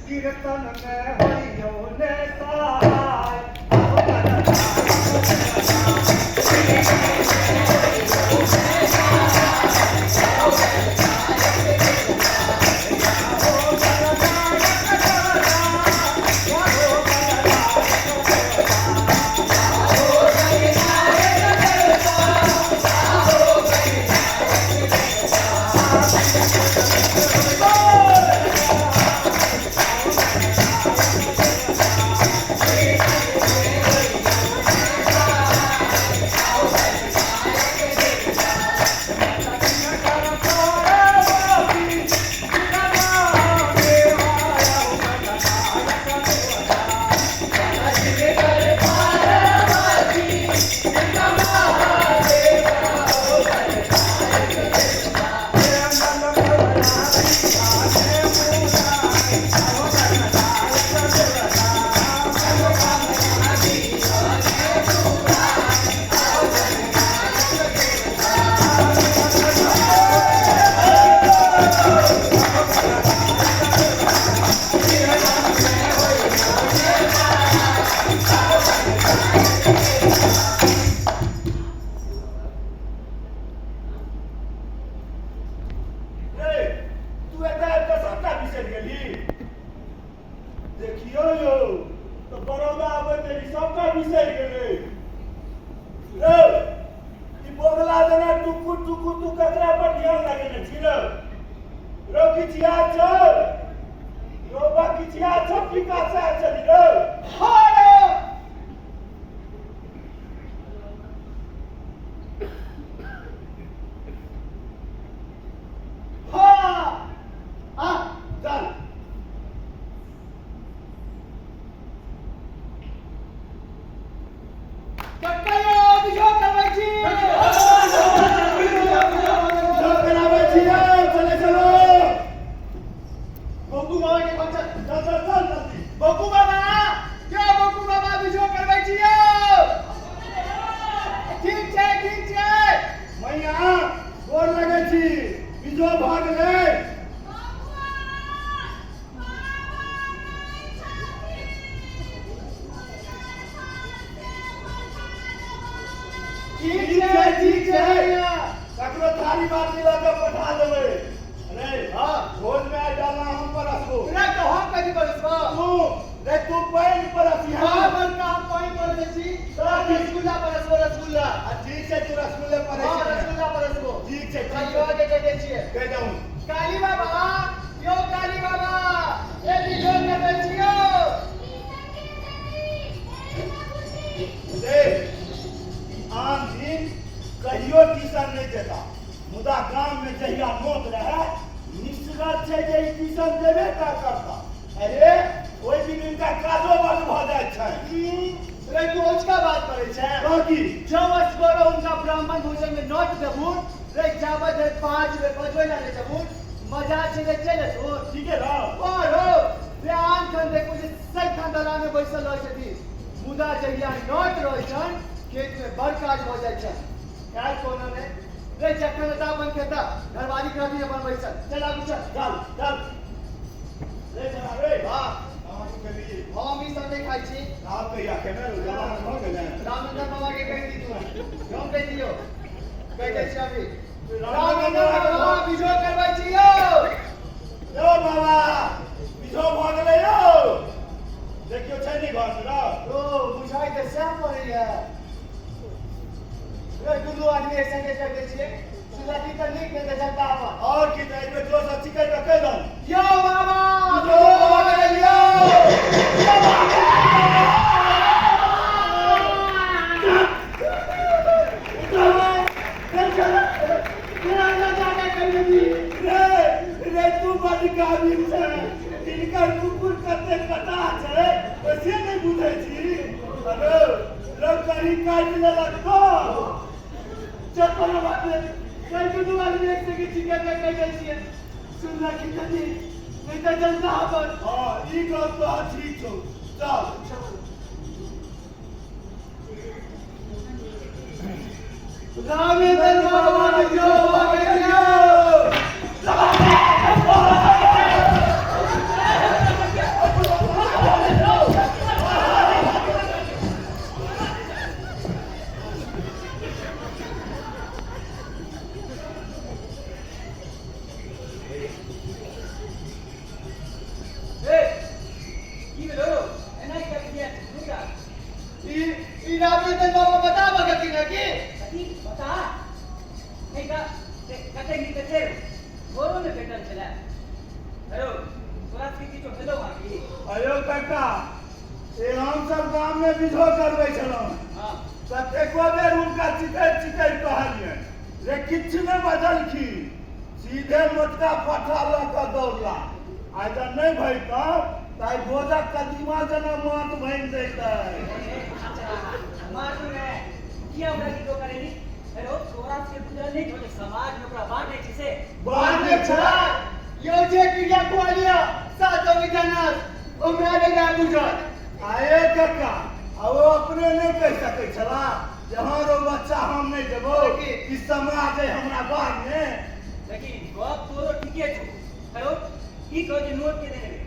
कीर्तन में होइयो ने सहाय, आओ गणनायक। रे, तू एतऽ आबि कऽ सबटा बिसरि गेलही। देखियौ यौ, तऽ बड़ौदा अबैत देरी सबटा बिसरि गेलै। रौ, ई बोगला जेना टुकुर टुकुर तू ककरा पर ध्यान लगेने छी रौ? रौ किछु याद छौ? रौ बा किछु याद छौ की काज से आयल छली रौ? हाँ रौ। हाँ आ चल। कक्का यौ बिझो करबै छी। चल कराबै छी यौ, चले चलो। बौकू बाबा के फंक्शन। चल चल चल जल्दी। बौकू बाबा यौ, बौकू बाबा बिझो करबै छी यौ। ठीक छै, ठीक छै। मैया गोर लगै छी, बीजो भऽ गेलै। ठीक छै, ठीक छै। ककरो थारी बाटी लऽ कऽ पठा देबै। अरे हाँ। भोज में आइ डालना हम परसबो। रे तो हम कथी परसबो? तू रे तू पानि परसिहा। हाँ बड़का, हम पानि परसै छी। रसगुल्ला परसबो, रसगुल्ला। आ ठीक छै, तू रसगुल्ले परसि। हाँ, रसगुल्ला परसबो। ठीक छै, ठीक कहियो छै। के कहि दै छियै। कहि दहूँ। काली बाबा यौ, काली बाबा, ए बिझो करबै छी यौ। रे ई आन दिन कहियो ट्यूशन नहि जेता, मुदा गाममे जहिया नोत रहै निश्चित छै जे ई ट्यूशन जेबे टा करता। अरे ओहि दिन हिनका काजो बड्ड भऽ जाइत छनि। रे तू ओझका बात करै छै। तऽ की? जब असगरो हुनका ब्राह्मण भोजन में नोत देबुन रे, जाबत धरि 5 बेर बजबै ना नहि देबुन, मजा छै जे चलि एथुन। ठीके रौ। पर हो रे, आन खन देखू जे सदिखन दलान में बैसल रहै छथिन, मुदा जहिया नोत रहै छनि खेत में बड़ काज भऽ जाइ छनि। खैर कोनो नहि रे, जखन एता अपन खेता घरवाली के रहती अपन बैसल। चल आगू चल। चल चल रे, चला रे। हाँ। कहाँ तू खेली? हम ई सब नहि खाइ छी। आब कहिया खेने रौ? जवान भऽ गेलै। रामनंदन बाबा के कहि दी तू, हम कहि दियौ, कहि दै छी अभी। रामनंदन बाबा बिझो करबै छी यौ। यौ बाबा, बिझो भऽ गेलै यौ। देखियौ छै नि घर में रौ? ओ बुझाइ तऽ सएह पड़ैया रे। दुनू आदमी एक संगे कहि दै छियै, सुलटी तऽ नीक नहि तऽ जनता अपन। आओर की, तऽ एहिबेर जोरसँ चिकरि कऽ कहि दहूँ। यौ बाबा, बिझो भऽ गेलै यौ। रे रे, तू बड्ड काबिल छै। हिनकर कुकुर कते कटा छै से नहि बुझै छी। अरे रौ, कहीं काटि लेलक तो? चल कोनो बात नहि कहि, दुनू आदमी एक संगे चिकन के कहि दै छियै, सुनलखिन तऽ नीक, नहि तऽ जनता अपन। हँ, ई गप तो ठीक छौ, चल। रामेंद्र बाबा बिजो भऽ गेल यौ। ए, की भेलो रौ? एना किया किया मुदा ई ई रामेंद्र बाबा बताबऽ गेलखिन हँ की? कथी बता नहि तऽ से कते नीक छै भोरो ने भेटल छलै। हेलो, तोरा सबके किछो भेलौ हँ की? अयो काका, ए हम सब गाम में विधो करबै छलहुँ। कतेको बेर हुनका चिकरि चिकरि कहलियनि रे, किछु नहि बजलखिन, सीधे मोटका पठा लऽ कऽ दौड़ला। आइ जँ नहि भरितहुँ तऽ आइ भोजक कदीमा जेना माथ भाङि दैतै। मारू ने किया ओकरा विधो करेली? हेलो, तोरा सबके बुझल नहि छौ जे समाजमे ओकरा बाँटै छै से? बाँटै छै। यौ, जे क्रिया कहलियै सातो विधानस हमरा नहि रहै बुझल। आये काका, आ ओ अपने नहि कहि सकै छला जे हँ रौ बच्चा, हम नहि देबौ, ई समाज अइ हमरा बारने? लेकिन गप तोरो ठीके छौ। हेलो, ई कह जे नोट के देने रहे?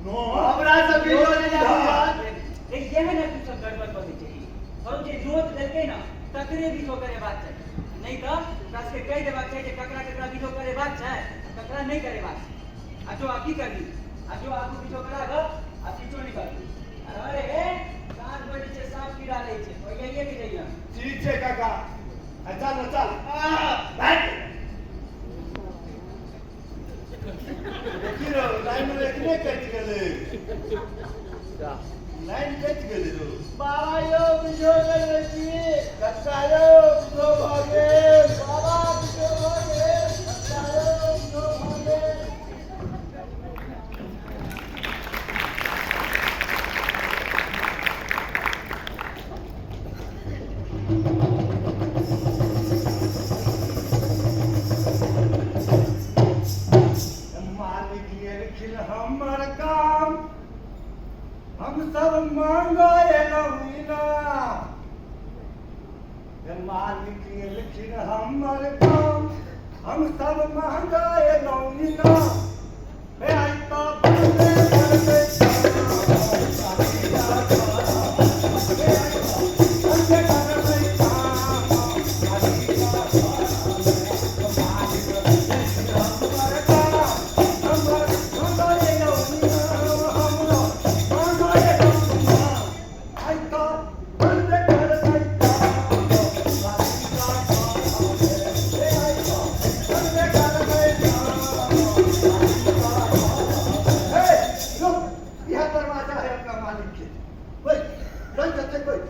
नोट? हमरा सबके इहो नहि रहै बुझल। देख, इएह ने तू सब गड़बड़ कऽ दै छही। और जे नोत देलकै ने, तकरे विधो करेबाक चाही, नहि तऽ ओकरा सबके कहि देबाक चाही जे ककरा ककरा विधो करेबाक छै आ ककरा नहि करेबाक छै। आ जो आब की करबी? आ जो आगू विधो करा गऽ आ किछो नहि करबी। अरे, साँझ बजै छै, साँप कीड़ा रहै छै, ओहियाइए के जइहे। ठीक छै काका, आ चल ने, चल। आ, देखी रौ, लाइन एखने कटि गेलै, लाइन कटि गेलै रौ। बाबा यौ, बुझो गेल छी। कक्का यौ, विधो भऽ गेल। बाबा, बुझो भऽ गेल। कक्का यौ, बुझो भऽ गेल। मालिक गेलखिन हमर काम, हम सब मांगऽ एलहुँ इनाम। मालिक गेलखिन हमर काम, हम सब मांगऽ एलहुँ इनाम। हे, आइ तऽ बनबे करबै बनबे करबै काम। हमर काम, हमर मांगऽ एलहुँ इनाम, हमरो मांगऽ एलहुँ इनाम। आइ तऽ बनबे करबै काम। हे, आइ तऽ बनबे करबै काम। हे, रुक, इएह दरवाजा है अपना मालिक के। बैठ, बैठ जते, बैठ।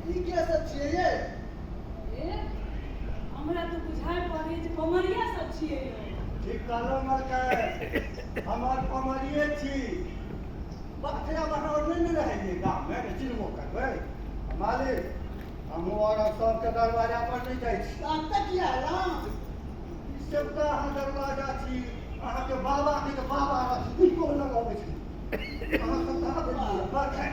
ई के सब छियै ये? ए, हमरा तऽ बुझाइ पड़ै जे पमरिया सब छियै यौ। ठीक कहलहुँ मलकै, हमर पमरिये छी। बकरा बहार नहि ने रहैए गाममे जे चिन्हबो करबै। मालिक, हमहूँ आओर सबके दरवाजा पर नहि जाइ छी। एतऽ किया एलहुँ? ई सबटा अहाँ दरवाजा छी। अहाँके बाबाके तऽ बाबा रहथिन, हुनको लग अबै छै। अहाँ सब कहाँ गेलियै? बरखा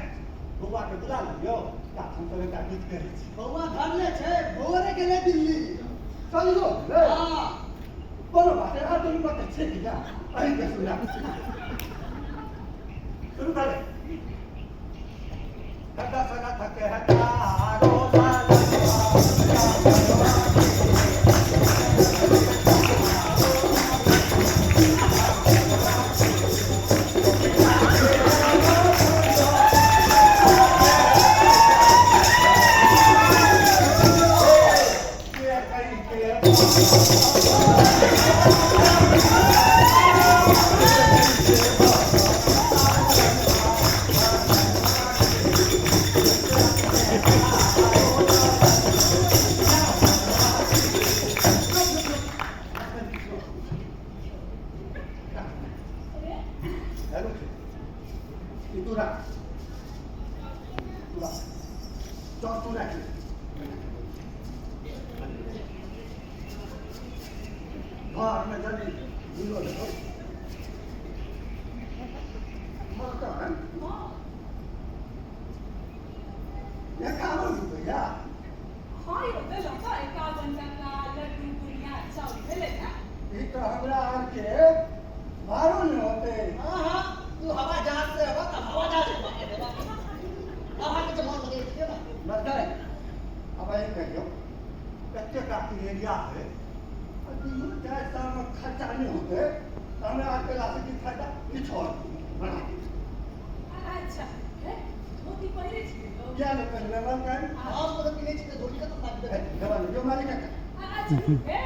बौआके बुला लियौ, हमसब एकटा गीत करै छी। बौआ घरले छै, भोरे गेलै दिल्ली। चलियो गेलै? हँ। कोनो बात नहि, अहाँ दुनू गोटे छी कि ना, अहीँके सुना शुरू करे। दशरथ के हजारो लाल। के कही के। अरे। हेलो, ई तू राख, तू राख, चल, तू राख। घरमे जल्दी बुझलो देखो मकान। हँ। 51 रुपैआ। कहियो एते काफी एरिया है आ 2-4 साल में खर्चा नहीं होते तो हमरा आर केला से की फायदा? किछु और बना दे। अच्छा, हे, धोती पहिरे छियै यौ? क्या ने पहले मलकाइन? हम तऽ पिन्है छी तऽ धोती कतऽ फाटि देबै? जो मालिक काका। अच्छा, हे,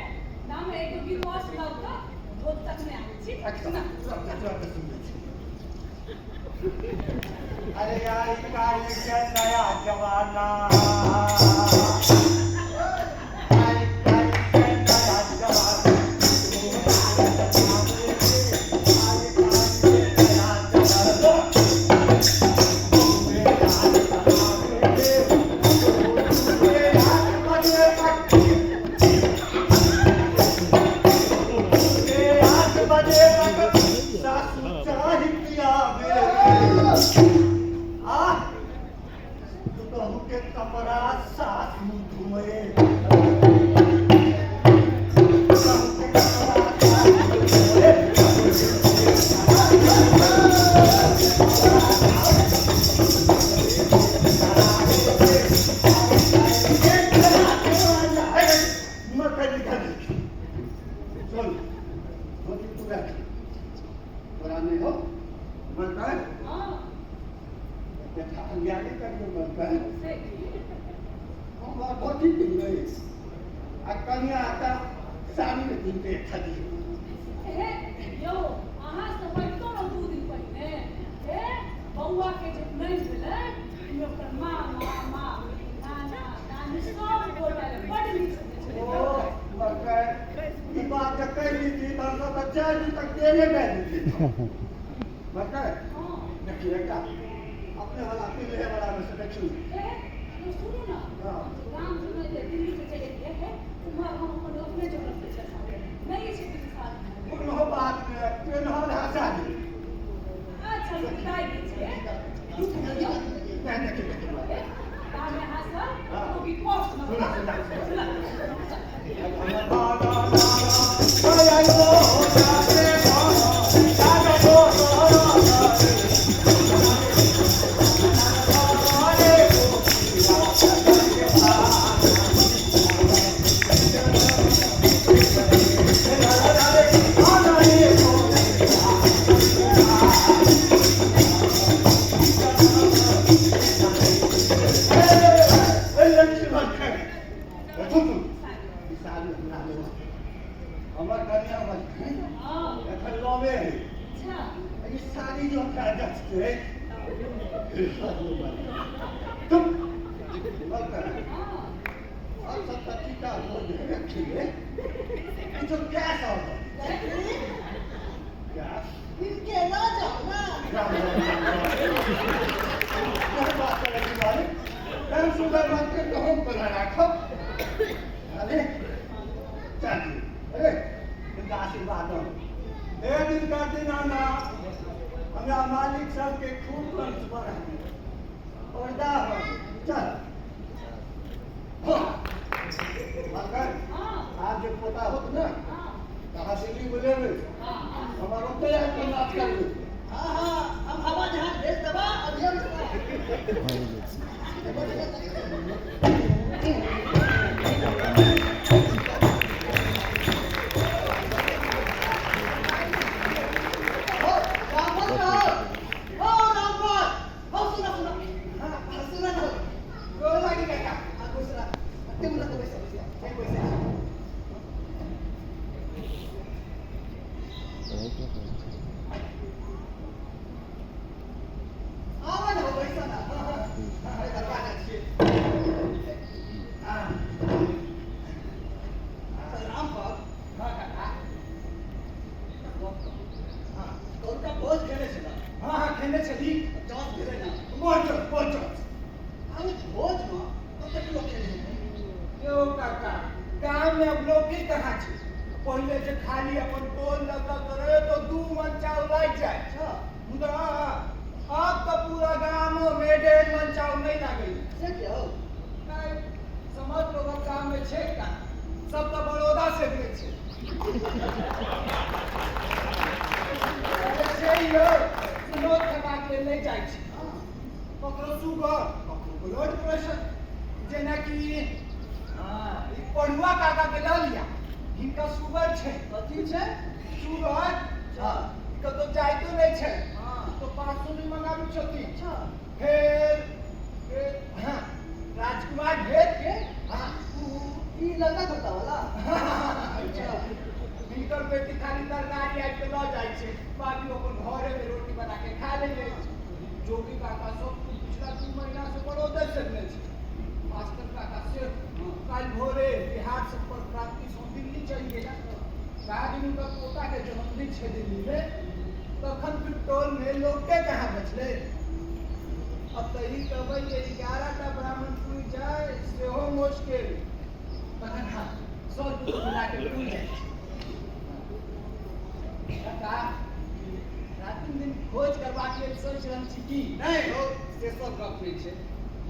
नाम एगो गीत और सुनाउ तऽ, धोती तक नहि आबै छी। अच्छा। सुना। तुरंत तुरंत सुन लै छी। अरे यार, का ये नया जमाना, आई काल के नया जमाना, आई काल के नया जमाना, 8 बजे तक सासू चाही पियावे, आ पुतहु के कपड़ा सासू धोए, पुतहु के कपड़ा सासू धोए। सुन, धोती तू रख, तोरा नहीं हो मलकान। हँ। देखा, अंग्यारी करियो मलकान। से की? हमरा धोती पिन्हबै आ कनिया आता साड़ी में पिन्हते खदी। हे यौ, अहाँ से होइतो ने 2 दिन पहिने, हे, बौआ के जे उपनयन भेलै, ओहिमे ओकर मामा, मामी, नाना, नानी सब गोटा एलै। बड्ड नीक से छलै। ओ मलकान, ई बात जे कहि दी तऽ हमसब तऽ 4 दिन तक देरे दए दी मलकान। हँ। देखिए, एकटा अपने वाला पिन्हे वाला में से देखियौ। हे यौ, सुनू ने। हँ। गाम से नहि जे दिल्ली से चलि एलियै, हे, उम्हर हम अपन अपने जोगर से छै साड़ी नहि छै किछु साड़ी। कोनो बात नहि, पेन्हल है साड़ी। अच्छा, बताइ दै छियै, रुकू यौ। नहि, देखियौ देखियौ। हे, तामे अहाँ सब हँ। एगो गीत और सुनाउ। सुना, सुना, सुना। सुना। हमर कनिया बचखन एखन लवे है। ई साड़ी जो हमरा जचतै तुम मलकान। और सब तऽ टीका हो रखिए, ई जो गैस ऑर्डर गैस। इनके लऽ जाउ ने। राम राम राम राम, क्या बात करै छी मालिक? हम सुबह बात कर के हम कोना राखब? अरे चाची, अरे इनका आशीर्वाद दो। हे दिन का दिन आना, हमरा मालिक सबके खूब वंश बढ़ा पर्दा हो। चल हो मलकान। आज जे पोता होत ने, कहाँ दिल्ली बोलेबै, हमर ओतै आबि कऽ नाच करबै। हाँ हाँ, हम हवा जहाज भेज देबा अभी हम। ओ रामपाल रहो, ओ रामपाल, ओ सुना सुना, हाँ हाँ, सुना ना। गोर लागी काका। हाँ, खुश रह। टेबुल लग बैसा बैसा, हे बैसा। आवा ना हो, बैसा ना। हाँ हाँ अरे दरवाजा छियै। हाँ, तऽ रामपाल। हाँ काका। हाँ, कौलका भोज खेले छला? हाँ हाँ, खेने छली। जाँच भेलै ना? बहुत बहुत। आ भोजमे कतेक लोक खेले हेतै? यौ काका, गाम में अब लोग के कहाँ छै? पहिले जे खाली अपन टोल लग कऽ करे तो 2 मन चाउर लागि जाए। मुदा अब तऽ पूरा गामो में 1.5 मन चाउर नहीं लागै। से क्यों? नहीं, समझ लोग गाम में छै का, सब तऽ बड़ौदा से दै छै। अरे छै यौ, नोत खबाक लेल नहि जाइ छै। ककरो सुगर, ककरो ब्लड प्रेशर, जेनाकि कन्हुआ काका के लऽ लिया, हिनका शुगर छै। कथी छै? शुगर। हाँ। कतौ जाइतो नहि छै। हाँ। तो 500 नहि मंगाबै छथिन। अच्छा। फेर फेर हाँ, राजकुमार भेद के? हाँ। ई लड़का कुत्ता वाला? अच्छा, हिनकर बेटी खाली तरकारी आबि के लऽ जाइ छै, बाकी अपन घरे में रोटी बना के खा लै अछि। जोगी काका सब पिछला 2 महीना से बड़ौदे से नहि छै। मास्टर काका से काल्हि भोरे बिहार संपर्क क्रांति से दिल्ली चलि गेला। कहा दिन हुनकर पोता के जन्मदिन छै दिल्ली में, तखन फिर टोल में लोके कहाँ बचलै। अब तऽ ई कहबै जे 11 टा ब्राह्मण पुरि जाय सेहो मुश्किल। तखन हाँ, सर कुटुम्ब मिला के पुरि जाइ छै। काका, रातिम दिन भोज करबाक लेल सोचि रहल छी की? नहि हो, से सब गप नहि छै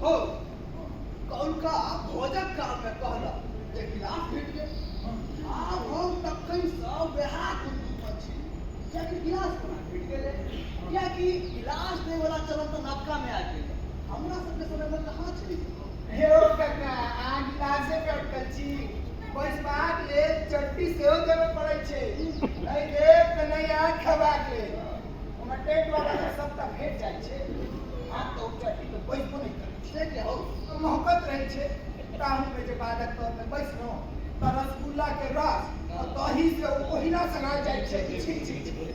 हो। कौलका भोजक कालमे कहलक जे गिलास भेट गेल। आब हम तखनसँ वएह कुटुम्बमे छी, कियाकि गिलास कोना भेट गेलै? कियाकि गिलास दै वाला चलन तऽ नवका मे आबि गेलै, हमरा सबके समयमे कहाँ छलै। हे ओ काका, अहाँ गिलासे पे अटकल छी। बैसबाक लेल चट्टी सेहो देबे पड़ै छै। नहि देब तऽ नहि आँख खेबाक लेल। ओना टेंट वाला के सबटा भेट जाइ छै। आब तऽ ओ चट्टी पे बैसबो नहि करै छै। से के हौ? महकत रहै छै। ताहू में जे बादक तर में बैसलहुँ तऽ रसगुल्ला के रस आ दही से ओहिना सना जाइ छै। छी छी छी।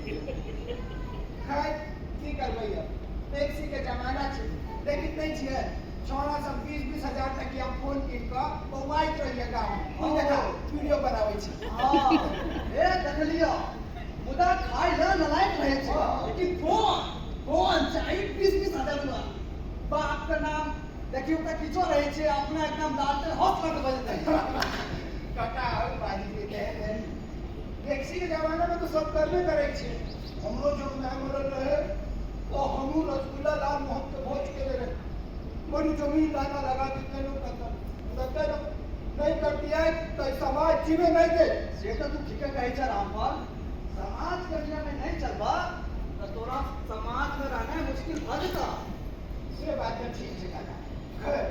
खैर, की करबै, अब टैक्सी के जमाना छै। देखैत नहि छियै, छौड़ा सब 20-20 हजार टकिया फोन कीन कऽ बौआइत रहैया गाँव में। ई देखा, वीडियो बनाबै छै। हँ, हे देखलियौ, मुदा खाय लए नलायक रहै छै, लेकिन फोन फोन चाही 20-20 हजार रुपआ। बाप के नाम देखियौ तऽ किछो रहै छै, अपना एकदम लालटेन हौस लग बजैत रहै छै। काका, और बाजी के तेहन टैक्सी के जमाना में तो सब करबे करै छै। हमरो जब माय मरल रहे तो हमहूँ रसगुल्ला लाल मोहन के भोज केने रहे। बड़ी जमीन लाना लगा के केलहुँ कतऽ मुदा नहि करतियै तऽ समाज जीवे नहि दे। से तऽ तू ठीके कहै छ रामपाल, समाज के नियम में नहीं चलबा तऽ तोरा समाज में रहना मुश्किल भऽ जेतऽ। से बात तऽ ठीक छै काका। खैर,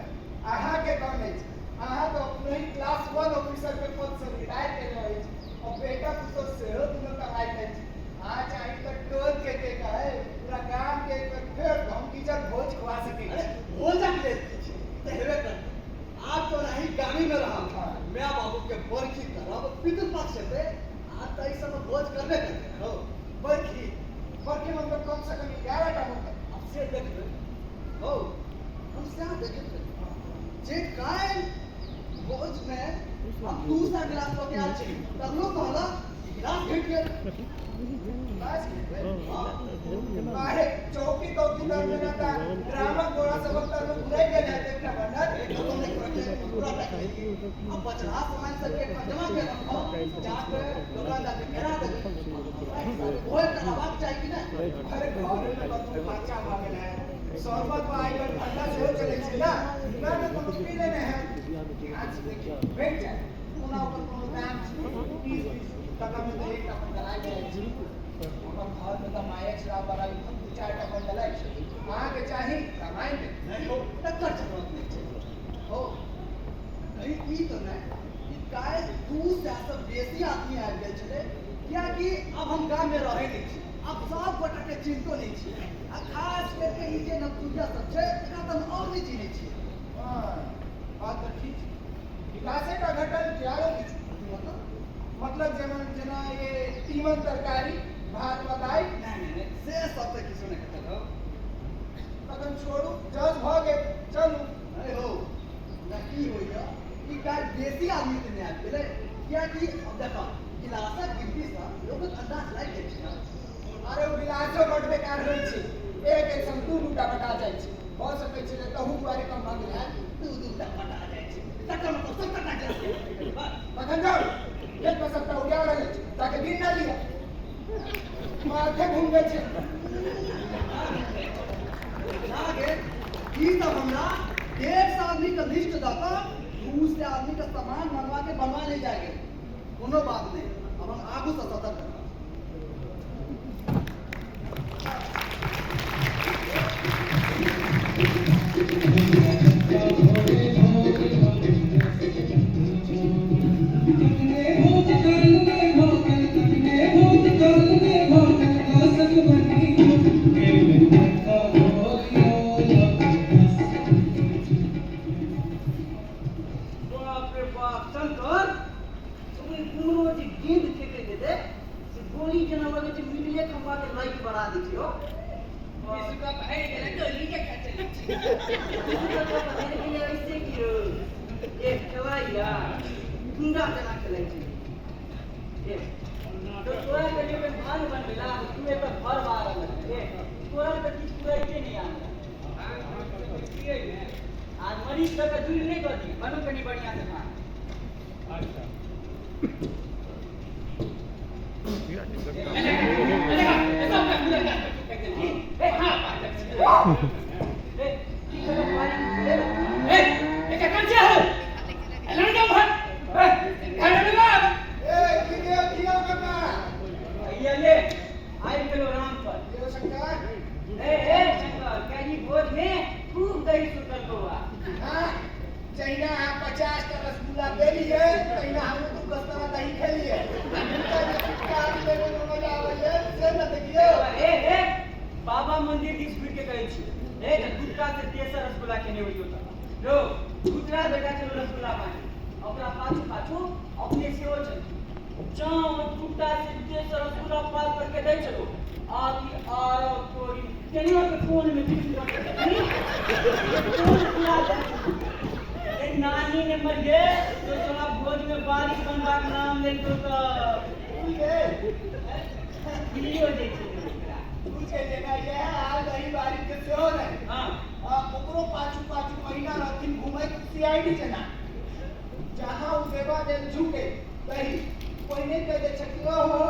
अहाँके कौन अछि, अहाँ तऽ अपने ही क्लास 1 ऑफिसर के पद से रिटायर केने अछि और बेटा पुतोह सेहो दुनू कमाइत अछि। अहाँ चाही तऽ टोल के कहे पूरा गाम के एक बेर फेर धमगीजर भोज खुआ सकै अरे छी। भोजक लेल की छै, ई तऽ हेबे करतै। आब तो नहीं गामी में रहब, my बाबू के बरखी करब, पितृपक्ष हेतै, आ ताहि समय भोज करबे करतै हो। बरखी? बरखी मतलब कम से कम 11 टा होतै। आब से देखबै हौ, हम सएह देखैत रही जे काल्हि भोज में हम 200 गिलास लऽ के आयल छी, तखनो कहलक कि गिलास घटि गेल। गिलास घटि गेल? हाँ। अरे चौकी तौकी तर में ना ता ग्रामक गोरा सबक तर में घुराई गेल हेतै एकटा बंडल। कतौ नहि करके पूरा पैक अब बचला सामान सबके एकटा जमा केलहुँ हँ, जाके दोकानदार के घेरा देबै। हमरा हिसाबे भोज कराबाक चाही कि नहि? अरे घरे में कतौ खर्चा भऽ गेल है। शरबत बा आइ काल्हि ठंडा सेहो चलै छै ना, ना ना कोनो पी लेने है। ध्यान से देखियौ, भेट जाय। ओना ओकर कोनो दाम छै? 20-20 टका में तऽ एकटा बंडल आबि जाइ छै। हमर घर में तऽ मायक शराब वाला 2-4 टा बंडल अछि। अहाँके चाही रामायण देब। नहि हो, तकर जरूरत नहि छै हो। कहीं ई तऽ नहि कि काल्हि 200 सँ बेसी आदमी आबि गेल छलै? कियाकि आब हम गाममे रहै नहि छी, आब सब गोटाके चिन्हतो नहि छी, आ खास करके ई जे नवतुरिया सब छै एकरा तऽ हम आओर नहि चिन्है छियै। हाँ, बात तऽ ठीक छै। गिलासे टा घटल कि आरो किछु? मतलब? मतलब जेना जेना ये तीमन तरकारी, भात वा दालि। नहि नहि नहि, से सब तऽ किछो नहि घटल हौ। तखन छोड़ू, जज भऽ गेल, चलू। नहि हौ, हमरा की होइए कि काल्हि बेसी आदमी तऽ नहि आबि गेलै? कियाकि अब देखऽ, गिलासक गिनतीसँ लोकक अन्दाज लागि जाइ छै ने। अरे ओ गिलासो बड बेकार होइ छै। एक एक संग 2-2 टा बटा जाइ छै। भऽ सकै छै जे तहू दुआरे कम भऽ गेल हैत। 2-2 टा बटा जाइ छै, तकर मतलब 70 टा गिलास भेट गेलै, बस। तखन जाउ, खेत पर सबटा उड़िया रहल अछि, ताके गिन ना लिअ। माथे घूम जाइ छै। जा गे, ई सब हमरा 150 आदमी के लिस्ट दऽ कऽ 200 आदमी के सामान मंगवा के बनवा ले जाए गेल। कोनो बात नहि, अब हम आगू से सतर्क रहब। शंकर ओहि कुमरो जे गेंद फेकै जेतै से गोली जेना लगै छै मिडले खम्बा के लाइट बढ़ा दै छै हो। विश्व कप हारि गेलै डोली के खेचै छै। ऐसे की हो एक खेलाइया गुंडा जेना खेलै छै। ए तो तोरा के जे भान बनबेला तू एतऽ घर बाहर लगै ए तोरा तऽ किछु पुराइते नहि आन। आज मरीज सबके दूर नहि कऽ दी बनू कनि बढ़िआँ से भान। ए की करब पानी ए ए की गेल किया काका? भैया ले आबि गेलो राम पर। यौ शंकर। ए ए शंकर काल्हि भोज में खूब दही सुतल बौआ। हाँ, जहिना अहाँ 50 टा रसगुल्ला देलियै तहिना हमहूँ 2 कस्ताना दही खेलियै। हुनका जे सुटका लेबे मे मजा आबैये से न देखियौ। ए ए बाबा मंदिर दिस घुरि के कहै छी ए जे दूटा से तेसर रसगुल्ला खेने होइयो तऽ रो दूसरा बेटा चलो रसगुल्ला बाँटे ओकरा पाछू पाछू अपने सेहो चलती जाँ दूटा से तेसर रसगुल्ला पार करके दै चलो आखिर आरो तोरी केना के फोन में किछु फोन पूरा ए नानी ने मरिए तो तोरा भोज में बारिश बनबाक नाम लेलको तऽ की गेल? बिल्लियो जाइ छै ओकरा। पूछे जेना इएह हाल दही बारी के सेहो रहै। हाँ। आ ओकरो पाछू पाछू महिना रहथिन घुमैत सीआईडी जेना। जहाँ उ देबा लेल झुके दही पहिने कहि दै छथिन ओहो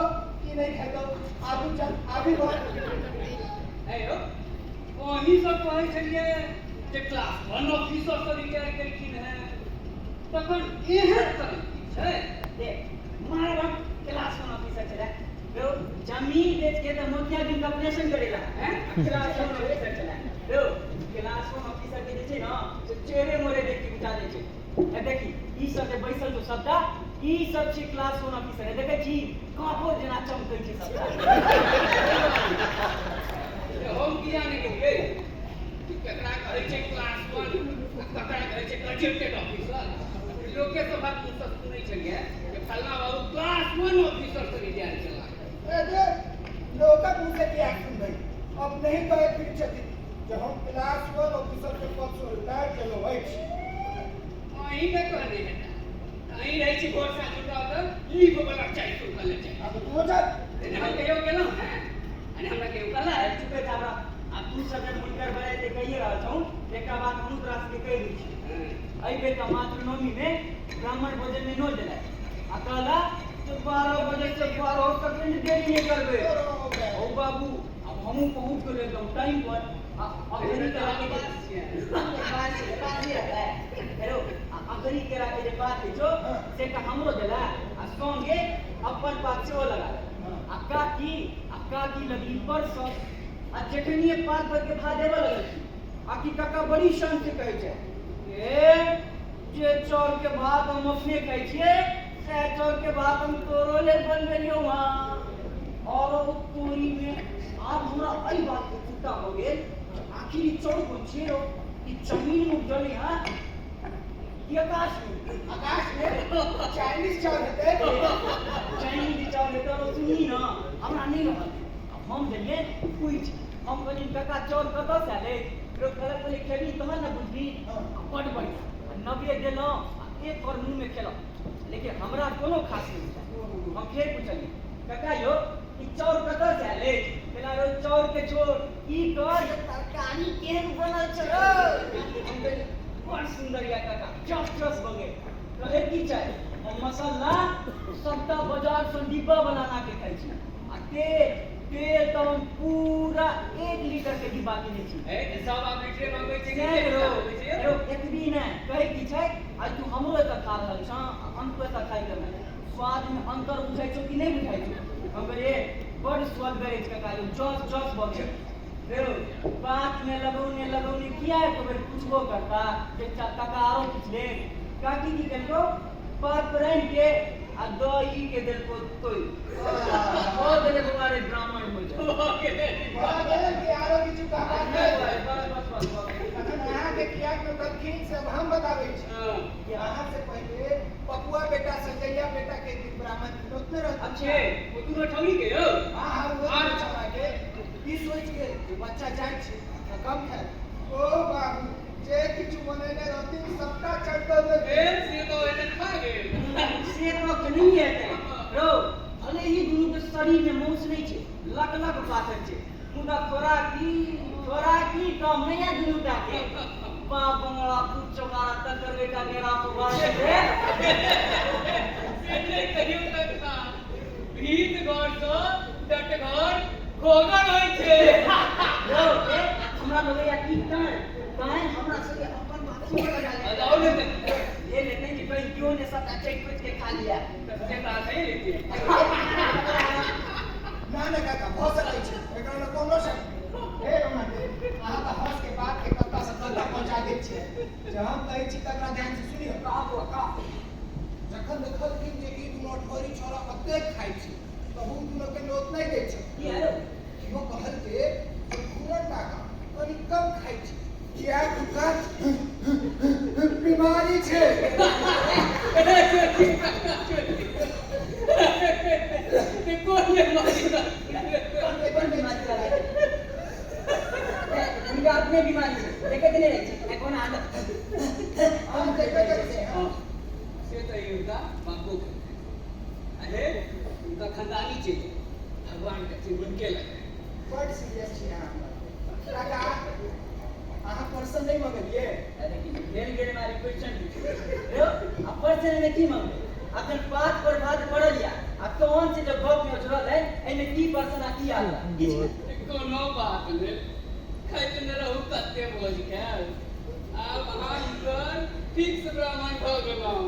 ई नहि खेतौ आगू चल आगू बढ़। हे यौ अहीं सब कहै छलियै जे क्लास 1 ऑफिसर से रिटायर केलखिन हेँ तखन एहन तरक्की छै। देख मारब क्लास 1 ऑफिसर छलै यौ जमीन बेच के तऽ मोतियाबिंद के ऑपरेशन करेला हैं क्लास 1 ऑफिसर छलै यौ। क्लास 1 ऑफिसर के जे छै ने से चेहरे मोरे देख के बुझा दै छै। ए देखी ई सब जे बैसल छौ सबटा ई सब छै क्लास 1 ऑफिसर। देखै छी काँपो जेना चमकै छै सबटा। हम किया नहि गेलियै कि ककरा कहै छै क्लास 1 आ ककरा कहै छै गजेटेड ऑफिसर। लोके सभक मुँहसँ सुनै छलियै जे फल्लाँ बाबू क्लास 1 ऑफिसर से रिटायर केला। ए देख लोकक मुँह से किया सुनबै अपने ही कहैत फिरै छथिन जे हम क्लास 1 ऑफिसर के पद से रिटायर केलहुँ अछि। अहीं ने कहने हेता अहीं रहै छी भोर साँझ उठा तऽ लीव वाला चाय सुनऽ ले चाय। आब तू जा। नहि हम कहियो गेलहुँ हेँ आ हमरा कहियो कहला। चुपे चाप आ तू सब जे मुनकर बड़े ते कहिए रहल छौ एकटा बात हमहूँ तोरा सबके कहि दै छी। एहि बेर का मातृनवमी में ब्राह्मण भोजन में नो देलक आ कहला जे 12 बजे से 12 सेकंड देरी नहि करबै। ओ बाबू अब हमहूँ पहुँच गेल एकदम टाइम पर आ अगरी केरा के हेलो अगरी केरा के जे बात होइ छौ से एकटा हमरो देला आ संगे अपन पात सेहो लगा आ काकी लगली परसऽ आ जखनिये पात पर के भात देबऽ लगलखिन आ कि काका बड़ी शान से कहै छै ए जे चाउर के भात हम अपने खाइ छियै सएह चाउर के भात हम तोरो लेल बनबेलियौ हँ। और ओ तोरी में आब हमरा एहि बात के उत्सुकता हो गेल आखिर ई चाउर कोन छियै यौ? ई जमीन में उपजल है कि आकाश में? आकाश में चाइनीज चाउर हेतै। चाइनीज चाउर हेतै और सुनही न हमरा नहि रहल। अब हम देलियै पूछि हम कहलियै काका चाउर कतऽ से आयल अछि? लोक कहलक पहिले खेबही तहन ने बुझबही। बड बढ़िआँ नबे देलहुँ आ एक बार मुँह में खेलहुँ लेकिन हमरा कोनो खास नहि बुझायल। हम फेर पुछलियै काका यौ ई चाउर कतऽ से आयल अछि? कहला रौ चाउर के छोड़ ई कह जे तरकारी केहन बनल छौ रौ? हम कहलियै बड़ सुन्दर या काका चस चस भऽ गेल। कहै की छै हम मसाला सबटा बाजार सँ डिब्बा वाला ला के खाइ छी आ तेल तेल तऽ हम पूरा 1 लीटर के डिब्बा किनै छी। हे सब आब लीटरे मंगबै छै कि सएह तेल रौ मंगबै छै रौ एतबी नहि कहै की छै आइ तू हमरो एतऽ खा रहल छँ आ अनको एतऽ खाइके नहि स्वाद में अंतर बुझाइ छौ कि नहि बुझाइ छौ? हम कहलियै बड़ स्वादगर अछि काका यौ जस जस भऽ गेल। रौ बात में लगौने लगौने किया एको बेर पुछबो करता जे काका आरो किछु लेब? काकी की केलको पात पर आनि के आ दही के देलको तोड़ि भऽ गेलै बौआ रे ब्राह्मण भोजन। भऽ गेल कि आरो किछु कहबाक नहि अछि? बस बस बस भऽ गेल। तखन अहाँके कियाक नोतलखिन से अब हम बताबै छी। अहाँ से पहिले पपुआ ब्राह्मण के नोतने रहथिन। अच्छे ओ दुनू ठौरी के यौ। हाँ हाँ, वो छौड़ा के ई सोचि के जे बच्चा जाइ छै तऽ कम खायत। ओ बाबू, जे किछु बनेने रहथिन सबटा चट दऽ देलखिन। से तो एतऽ खा गेल। से तो नहि हेतै रौ। भले ही दुनू के शरीर में मौस नहि छै, लक लक पाथर छै, मुदा खोराकी खोराकी कम नहि है दुनू टा के। बाप बंगला पूत चौकारा तकर बेटा मेरा पवार रे। से नहि कहियौ कका, भीत घर सँ डट घर घोघर होइ छै। रौ ए, हमरा लगैया की तैं तैं हमरा सबके अपन बात सुनऽ लगा ले। आओर नहि ले लेतै कि कहीं केओ ने सबटा चटि पचि के खा लिया। तऽ से तऽ अहाँ लेतियै। ना ना काका, भऽ सकै छै, एकरा लए कोनो शक नहि। हे रमादेव, अहाँ तऽ हँस के बात के कत्ता से कत्ता पहुँचा दै छियै। जे हम कहै छी तकरा ध्यान से सुनियौ। का बौआ का? जखन देखलखिन जे ई दुनू अठौरी छौड़ा अतेक खाइ छै, तब ओ दुनू के नोत नहि दै छै। की है रौ? केओ कहलकै जे घूरन काका कनि कम खाइ छै, किएक हुनका बीमारी छै। कोन बीमारी? कोन बीमारी छै? हुनका अपने बीमारी छै, देखैत नहि रहै छै कोन आदत। हम देखबे करै छियै। हँ, से तऽ ई हुनका बापो के। अरे हुनका खानदानी छै, भगवान के छै, हुनके लगे। बड सीरियस छी अहाँ हमर। काका, अहाँ पर्सन नहि मंगलियै? अरे की भेल गेल मारी क्वेश्चन रौ। आ पर्सन में की मंगबै? अखन पात पर भात पड़ल या आ तहन से जब गप में उछरल है, एहिमे की पर्सन आ की आल किछु नहि। कोनो बात नहि, खाइत ने रहू कते भोज खायब। आब अहाँ हिनकर फिक्स ब्राह्मण भऽ गेलहुँ।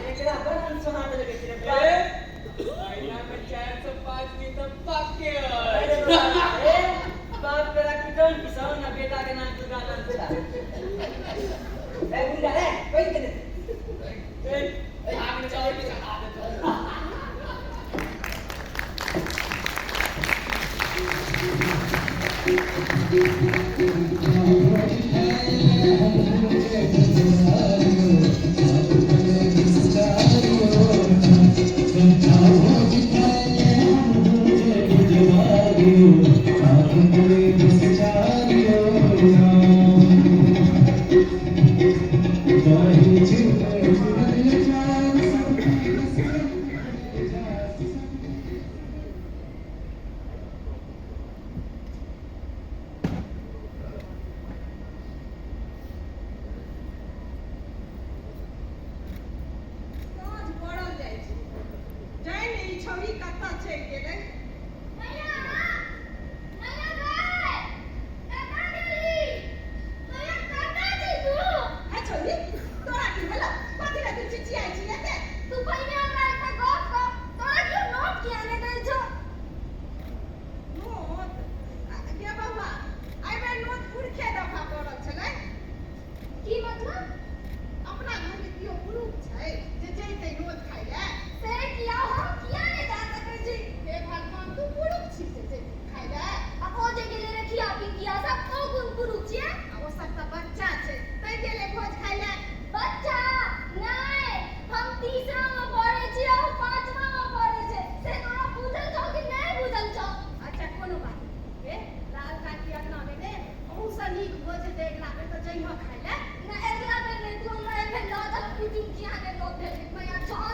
एकरा बड़ अनसोना लगै छै रे। ए, महीना मे 4 से 5 दिन तऽ पक्के अरे अछि। बाप रे, बाप के किटन किसान आ बेटा के नाम दुर्गानंद झा। ए गुंडा रे, कहि के दे। ए, आग चाउर के चढ़ा देतौ। साँझ पड़ल जाइ छै, जानि ने ई छौड़ी कतऽ चलि गेलै। मैया, मैया गै, कतऽ गेली? मैया, कतऽ छी तू? हे छौड़ी, तोरा की भेलौ? कथी लए तू चिचियाइ छी एते? तू पहिने हमरा एकटा गप कह, तोरा कियो नोत किया नहि दै छौ? नोत गे बौआ, एहि बेर नोत पुरखे दफा पड़ल छलै। की मतलब? अपना घरमे केओ पुरुख छै जे जैतै नोत खाइ लए? से किया, हम किया नहि जा सकै छी? हे भगवान, तू पुरुख छी से जैतै खाइ लए? आ ओ जे गेलै रखिया पिंकिया सब, ओ कोन पुरुख छियै? आ ओ सब तऽ बच्चा छै तैं गेलै भोज खाइ लए। बच्चा नहि, हम तीसरा मे पढ़ै छी आ ओ पाँचवा मे पढ़ै छै। से तोरा बुझल छौ कि नहि बुझल छौ? अच्छा, कोनो बात नहि। हे, लाल काकी अगना मे ने अहूँ नीक भोज हेतै अगिला बेर, तऽ जइहऽ खाइ लए। ना, अगिला बेर नहि, तू हमरा एहि बेर लऽ चल। पिंकिया के नोत देलकै, मैया चल।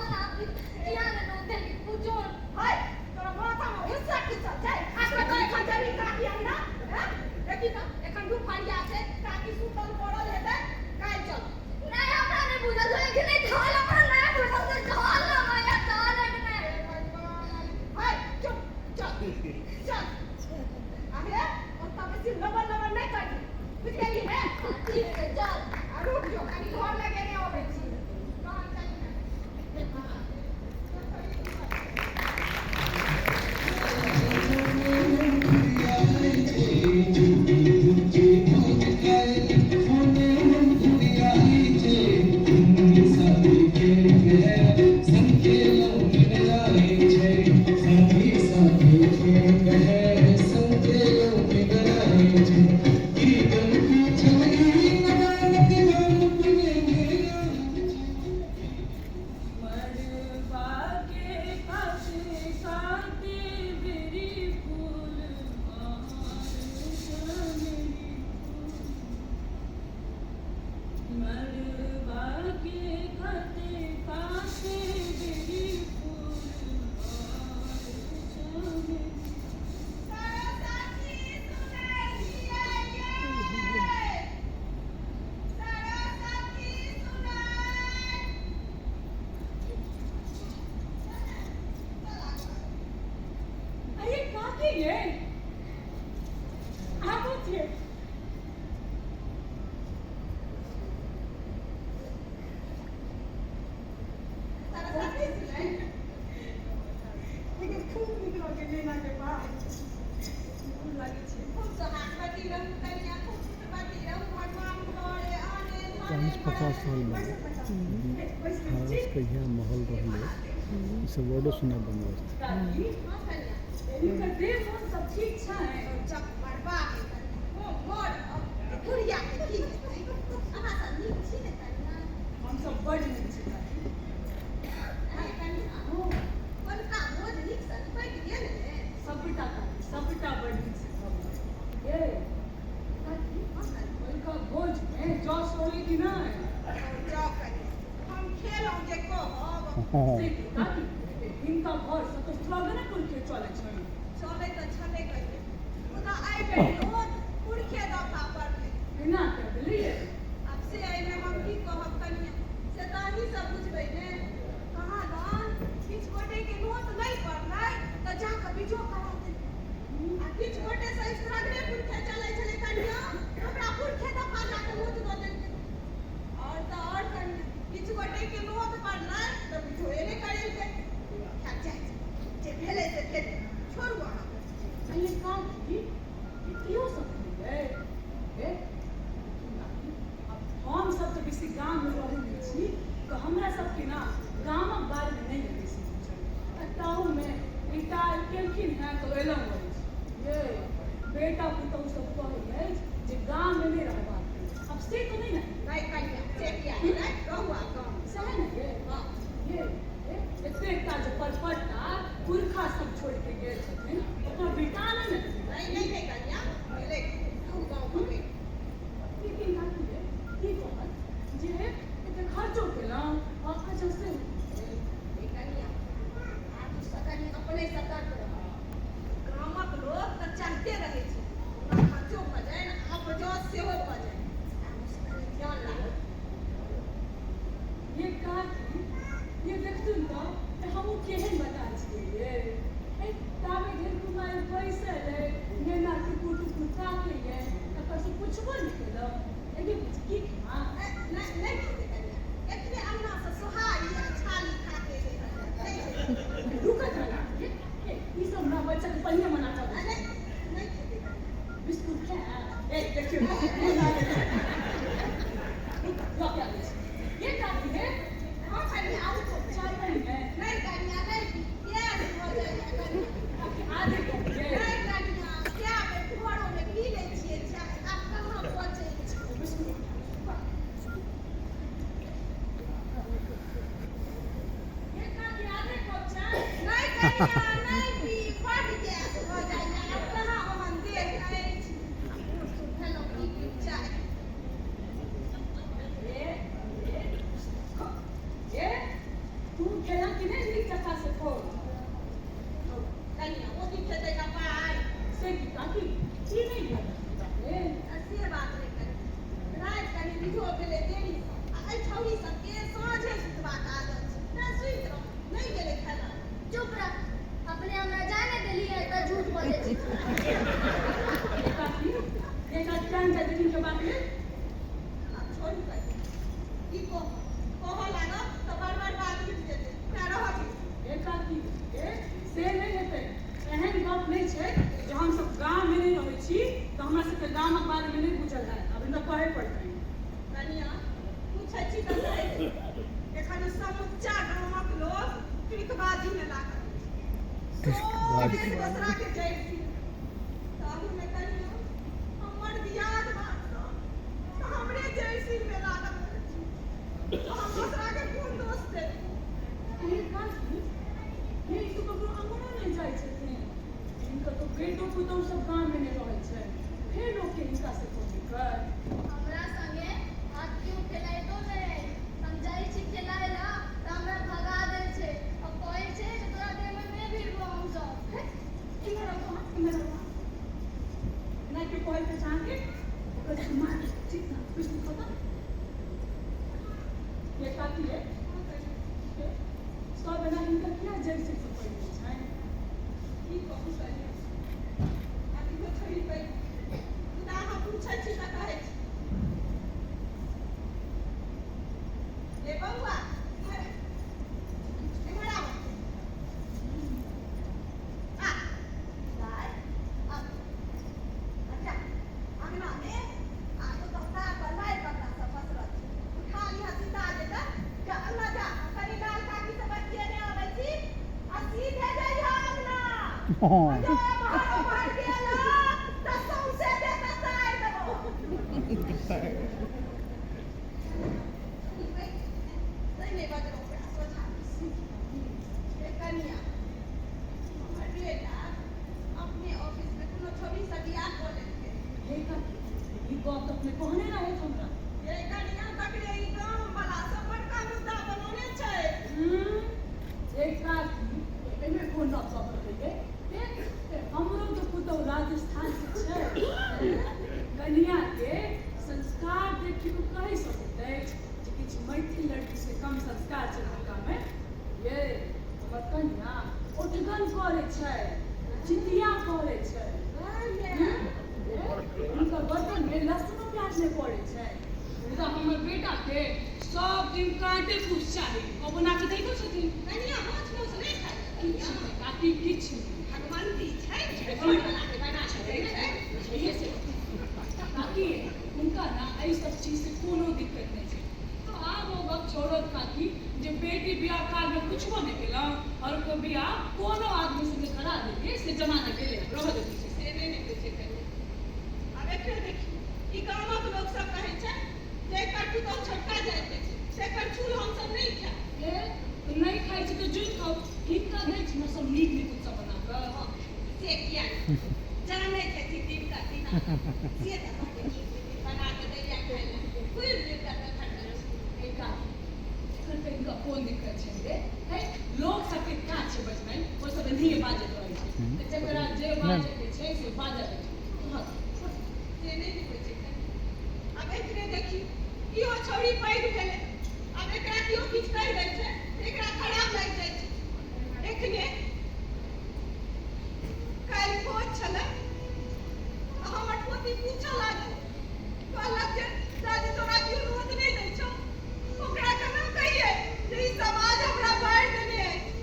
ये आबू छियै। सरस्वती छलै। लेकिन खूब नीक लगै नेना के पाय, खूब लागै छै। खूब सोहागवती रहू कनिया, खूब पुत्रवती रहू, भगवान घरे आने धने 40-50 साल बैसू, में बैसू। बैसू, फारस के यहाँ महल रहले, ई सब वर्डो सुना बंदोबस्त। काकी, हँ कनिया। हिनकर देह मोन सब ठीक छै? जब मरबा के कनिया, हो मर अब बुढ़िया के की हेतै? अहाँ सब नीक छी ने कनिया? हमसब बड्ड नीक छी काकी। अरे कनिया, हँ। कोनका भोज नीकसँ निपटि गेल ने? सबटा काकी, सबटा बड्ड नीक से भऽ गेल। ये काकी, हँ कनिया। हुनका भोजमे जस रहलै कि नहि? जाउ कनिया, हम खेलहुँ जे कहब। से की काकी, हिनका घरसँ तऽ स्त्रगने पुरखे चलै छनि। चलै तऽ छलै कनिया, मुदा एहि बेर नोत पुरखे दफा पड़लै। एना कऽ देलियै? आब से एहिमे हम की कहब कनिया, से तऽ अहीं सब बुझबै ने। कहाँ दन किछु गोटेके नोत नहि पड़लै तऽ जाकऽ बीजो करा देलकै, आ किछु गोटे से स्त्रगने पुरखे चलै छलै कनिया, ओकरा पुरखे दफा जाकऽ नोत दऽ देलकै। आओर तऽ आओर कनिया, किछु गोटेके नोत पड़लै तऽ बिजोए नहि करेलकै। खैर जाइ छै, जे भेलै से भेलै, छोड़ू अहाँ। अरे काकी, इहो सब भेलै? हे काकी, आब हम सब तऽ बेसी गाममे रहै नहि छी, तऽ हमरा सबके ने गामक बारेमे नहि बेसी बुझल, आ ताहूमे रिटायर केलखिन हेँ तऽ एलहुँ अछि। ये बेटा पुतहु सब कहै अछि जे गाममे नहि रहबाक अछि। आब से तऽ नहि ने। नहि कनिया, से किया हेतै? रहू आब गाँवमे। सएह ने ये। हँ। ये एतेक टा जे परपट्टा पुरखा सब छोड़ि के गेल छथिन, ओकर बेटा नहि ने हेतै। नहि नहि नहि कनिया, भेलै, रहू गाँवमे। लेकिन काकी ये, की कहत जे एते खर्चो केलहुँ आ अच्छा से भेल। हे कनिया, आब तऽ कनि अपने सतर्क रहब। गामक लोक तऽ चाहिते रहै छै ओना खर्चो भऽ जाय ने अपजस सेहो भऽ जाय। आब कनि ध्यान राखब। ये काकी, ये देखथुन तऽ जे हमहूँ केहन बता छियै ये। ए ताबे धरि कुमारि बैसल अइ, नेना टुकुर टुकुर ताकैये, तकर से पुछबो नहि केलहुँ। एगे पुछ की खेमा? नहि नहि खेतै कनिया, एखने अङ्गनासँ सोहारी आ छाली खा के एलै हन, नहि खेतै। रुकत रहला ये, ए ई सब हमरा बच्चा के पहिने मना कऽ दै। नहि नहि खेतै कनिया। बिस्कुट खाय? ए देखियौ, मना दै छै। रुक, लऽ के आबै छी। ये काकी हे। हँ कनिया, आउ तो। चाय नहीं है? नहि कनिया, नहि, गैस भऽ जाइए कनिया। काकी, आधे कप ये। नहि कनिया, कए बेर घरोमे पी लै छियै चाय, आब कहाँ पचै छै। बिस्कुट। ये काकी, आधे कप चाय। नहि कनिया, नहि पी, बड्ड गैस भऽ जाइए, आब कहाँ ओहन देह अछि। आब बूढ़ सूढ़ भेलहुँ, की पीब चाय। ये ये ये, तू खेला कि नहि नीक जकाँ से खो। कनिया, ओ की खेतै कपार? से की काकी, की नहि भेल बापरे? आ से बात नहि कनिया, राति कनि बिझो भेलै देरीसँ, आ एहि छौड़ी सबके साँझे सुतबाक आदत छै, तेँ सुति रहल, नहि गेलै खेला। चुप रह, अपने हमरा जाने देलियै तऽ झूठ बजै छी। ये काकी, ये काकी, टाइम जाइ दिन के बात ले। आब छोड़ू कनिया, की कहब, कहऽ लागब तऽ बड़ बड़ बात उठि जेतै, तेँ रहऽ दियौ। ये काकी, ये से नहि हेतै। एहन गप नहि छै जे हमसब गाममे नहि रहै छी तऽ हमरा सबके गामक बारेमे नहि बुझल हैत। आब हिनका कहै पड़तै। कनिया, पूछै छी तऽ कहै छी, एखन समुच्चा गामक लोक त्रिकबाजीमे लागल छै, सब एक दोसराके जड़ि छी। ताहूमे कनिया, हमर दियाद बाद सब तऽ हमरे जड़ि सीमे लागल रहै छै, तऽ हम दोसराके कोन दोष देबै? अरे काकी, ये ई तऽ ककरो अङ्गनो नहि जाइ छथिन। हिनकर तऽ बेटो पुतहु सब गाममे नहि रहै छै, फेर लोकके हिनका से कोन दिक्कत? हमरा संगे हाथ केओ खेलाइतो नहि। हम जाइ छी खेलाय ला तऽ हमरा भगा दै छै आ कहै छै जे तोरा देहमे नहि भिड़बो हमसब। हे, इम्हर आउ अहाँ, इम्हर आउ अहाँ। एना केओ कहैत अछि अहाँके? ओकर मार ठीक ना बिस्कुट खतम। ये काकी, ये ये, सब एना हिनका किया जड़ि से पड़ि गेल छनि? की कहू कनिया, आब इहो छोड़ी पैघ मुदा अहाँ पूछै छी तऽ कहै छी रे बौआ इम्हर आ। इम्हर आबऽ आ दाइ आब अच्छा अंगनामे आ ओतऽ तार पर लाइ पत्ता सब पसरल छै उठा लिहऽ सीता जेतै जा अंगना जा कनी लाल काकी से बतियेने अबै छी आ सीधे जइहऽ अंगना आ जो एम्हर ओम्हर गेलऽ तऽ सौंसे देह ससारि देबौ। नहि नहि बजलहुँ ओकरा सोझाँ हे कनिया हमर बेटा अपने ऑफिसमे कोनो छौड़ीसँ बियाह कऽ लेलकै। हे काकी, ई गप तऽ अपने कहने रहथि हमरा। हे कनिया तकरे ई गामवला सब बड़का मुद्दा बनौने छै। हे काकी, एहिमे कोन नव गप रहलै गे? हे, हमरो तऽ पुतहु राजस्थान से छै। कनिया के संस्कार देखि कऽ कहि सकैत अछि जे किछु मैथिल लड़की से कम संस्कार छै हुनकामे। ये हमर कनिया ओठगन करै छै, जितिया करै छै। हुनकर बर्तनमे लहसुनो प्याज नहि पड़ै छै। मुदा हमर बेटाके सब दिन काँटे कुश चाही। ओ बना कऽ दैतो छथिन। कनिया माछ माउस नहि खाइ किछु नहि काकी, किछु नहि। भगवंती छै घरवला के बना कऽ दै छै। छैहे से काकी, हुनका ने एहि सब चीजसँ कोनो दिक्कत नहि छै। तऽ आब ओ गप छोड़त काकी जे बेटी बियाह कालमे पुछबो नहि केलहुँ आओर ओकर बियाह कोनो आदमी संगे करा देलियै, से जमाना गेलै, रहऽ देबै छै। से नहि ने होइ छै कनिया। आब एखने देखियौ ई गामक लोक सब कहै छै जे एकर पुतहु छोटका जाति के छै तेकर चूल हमसब नहि खायब। हे, तऽ नहि खाइ छी तऽ जुनि खाउ। हिनका दै छी ने सब नीक नीक सब बना कऽ। हँ, से किया नहि जानै छथिन दिनकर दीनानाथ से तऽ बड्ड नीक नीक बना कऽ दैया खाय लए खूब दिनकर तऽ खटल छी। हे काकी, एखन तऽ हिनका कोन दिक्कत छनि गे? है, लोक सबके काज छै बजनाइ, ओ सब एनाहिये बाजैत रहै छै। तऽ जकरा जे बाजैके छै से बाजऽ दै छै। रहऽ दे, छोड़। से नहि ने होइ छै कनिया। आब एखने देखियौ इहो छौड़ी पैघ भेलै आब एकरा केओ किछु कहि दै छै तऽ एकरा खराब लागि जाइ छै। एखने काल्हि भोज छलै आ हमर पोती पूछऽ लागल कहलक जे दादी तोरा केओ नोत नहि दै छौ। ओकरा केना कहियै जे ई समाज हमरा बारि देने अछि।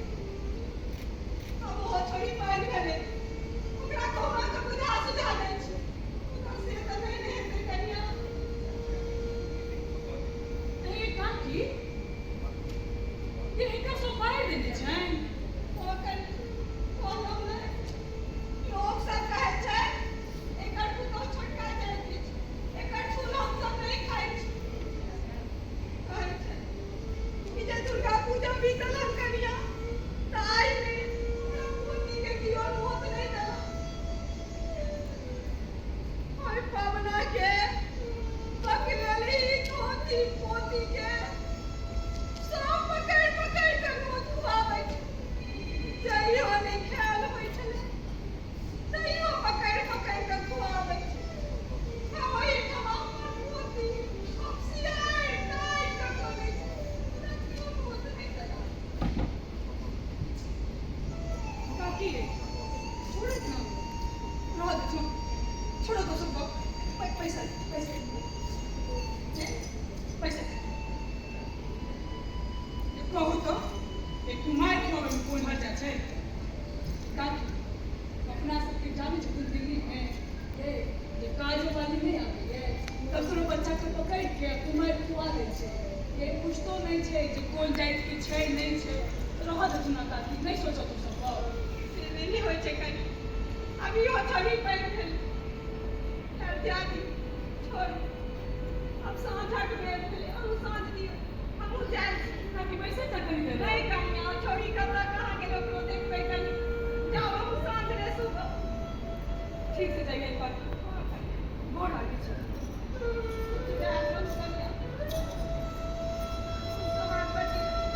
आब ओहो छौड़ी पैघ भेलै ओकरा कहुना कऽ बुझा सुझा दै छी मुदा से तऽ नहि ने हेतै कनिया। हे काकी, ये हिनका सब बारि देने छनि? ओ कनि कहलहुँ ने लोक सब कहै छै एकर पुतहु छोटका जाति के छै एकर छूल हमसब नहि खाइ छी। कहै छै ई जे दुर्गा पूजा बीतल हन कनिया तऽ आइ नहि हमरा पोती के केओ नोत नहि देलक। ओहि पवना के पकड़लही धोती पोती के सब पकड़ि पकड़ि कऽ नोत खुआबै छै। जहियो नहि खायल होइ छलै तैयो पकड़ि पकड़ि कऽ खुआबै छै। आ ओहिठाम हमर पोती अपसियारि तारि कऽ कनै छै मुदा केओ नोत नहि देलक। काकी, छोड़त ना, रहऽ दे, छोड़ छोड़ो तो सब गप। पैसा पैसा जे पैसा ये कहू तऽ एक कुमारि खुआबैमे कोन हर्जा छै? काकी, अपना सबके जानै छथिन दिल्लीमे हे जे काजो वाली नहि आबैए तकरो बच्चाके पकड़ि के कुमारि खुआ दै छै। ये पुछतो नहि छै जे कोन जातिके छै नहि छै। रहऽ देथुन ना काकी, नहि सोचऽ तू सब गप। से नहि ने होइ छै कनि। आब इहो छौड़ी पैघ भेलै खैर जाय दियौ छोड़ू आब साँझक बेर भेलै अहूँ साँझ दियौ हमहूँ जाइ छी। काकी, बैसै तऽ कनि देर। नहि कनिया, ओ छौड़ी कतऽ कहाँ गेल ओकरो देखबै कनि। जाउ अहूँ साँझ लेसू गऽ। ठीक से जाइए काकी, गोर लागै छी। जुगाड़ रहू कनिया। सोहागवती रहू।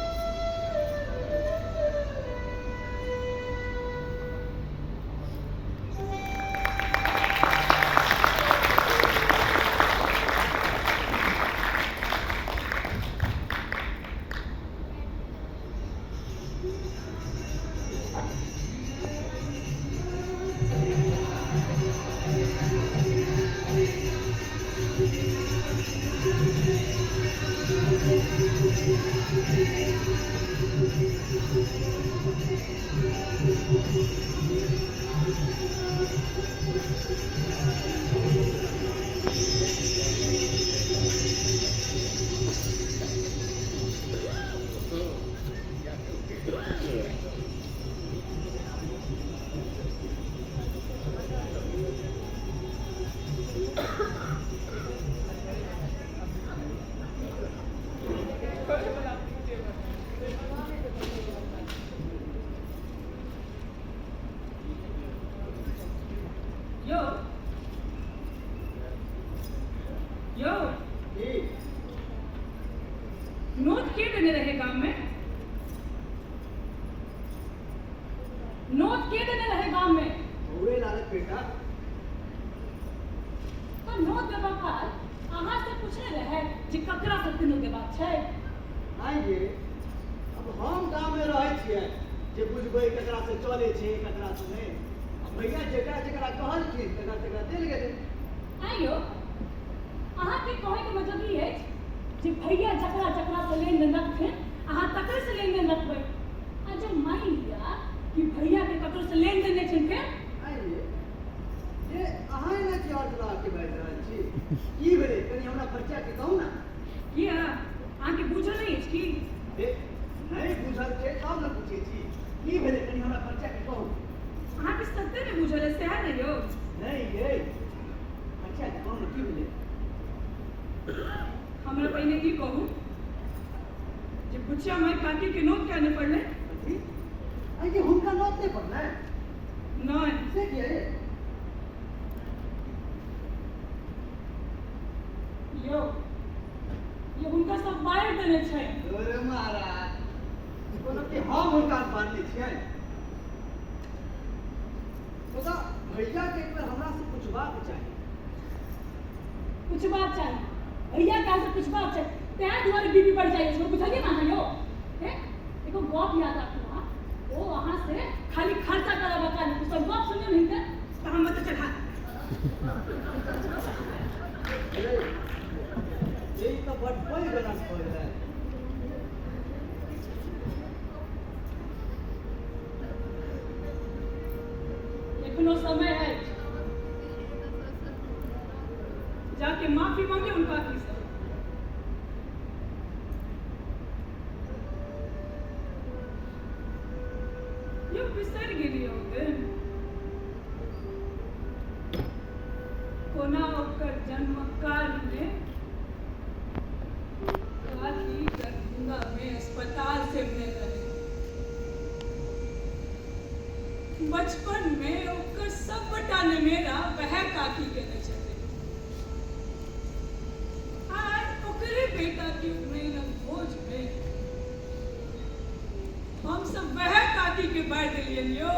यौ, यौ। की? नोत के देने रहे गाम में? नोत के देने रहे गाम में? बौए लालक बेटा। तऽ नोत देबऽ काल अहाँ से पूछने रहे जे ककरा सबके नोत देबाक छै? आइ ये, अब हम गाममे रहै छियै जे बुझबै ककरा से चलै छै ककरा से नहि। आ भैया जेकरा जेकरा कहलखिन तकरा तकरा देल गेलै। आँय यौ, अहाँके कहैके मतलब ई अछि जे भैया जकरा जकरा से लेनदेन रखथिन अहाँ तकरे से लेनदेन रखबै, आ जब मानि लिअ कि भैयाके ककरो से लेनदेन नहि छनि फेर? आँय ये, ये अहाँ एना की अर्थ लगा के बाजि रहल छी? की भेलै कनि हमरा बच्चा के कहू ने। किया, अहाँके बुझल नहि अछि की? हे, नहि बुझल छै तब ने पूछै छी। की भेलै कनि हमरा बच्चा के कहू। अहाँके सत्ते नहि बुझल अछि सएह ने यौ? नहि यै, बच्चा के कहू ने की भेलै। हमरा पहिने ई कहू जे बुचिया माय काकी के नोत किया नहि पड़लै? कथी? आँय ये, हुनका नोत नहि पड़लै? नहि। से किया यै? यौ, ये हुनका सब बारि देने छै। अरे महाराज, कोनो कि हम हुनका मानने छियै? मुदा भैया के एक बेर हमरा से पूछबाक चाही। पूछबाक चाही, भैया के से पूछबाक चाही, तैं दुआरे बीपी बढ़ि जाइ छै, बुझलियै ने अहाँ यौ? हे, एगो गप याद राखू अहाँ, ओ अहाँ से खाली खर्चा करब काल सब गप सुनियौ ने हिनकर तऽ हम तऽ चढ़ा अरे, ई तऽ बड पैघ गलत भऽ गेलै। एखनो समय अछि, जाके माफी मांगे उनका की से। यौ, बिसरि गेलियै ओ दिन, कोना ओकर जन्म कालमे काकी दरभंगामे अस्पताल से भेल रहे। बचपन में ओकर सबटा नेमेरा वएह काकी केने छलै। आइ ओकरे बेटा के उपनयनक भोज में हम सब वएह काकी के बारि देलियनि यौ।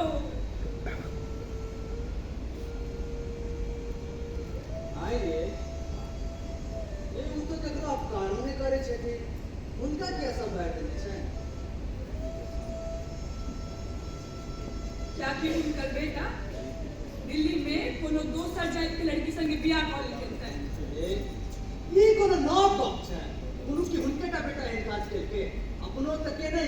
आइ रे, ये ओ तऽ ककरो अपकारो नहि करै छथिन, हुनका किया सब बारि देने छनि? कियाकि हुनकर बेटा दिल्ली में कोनो दोसर जाति के लड़की संगे बियाह कऽ लेलकनि तैं। ए, ई कोनो नव गप छै? कोनो कि हुनके टा बेटा एहन काज केलकै, अपनो तऽ केने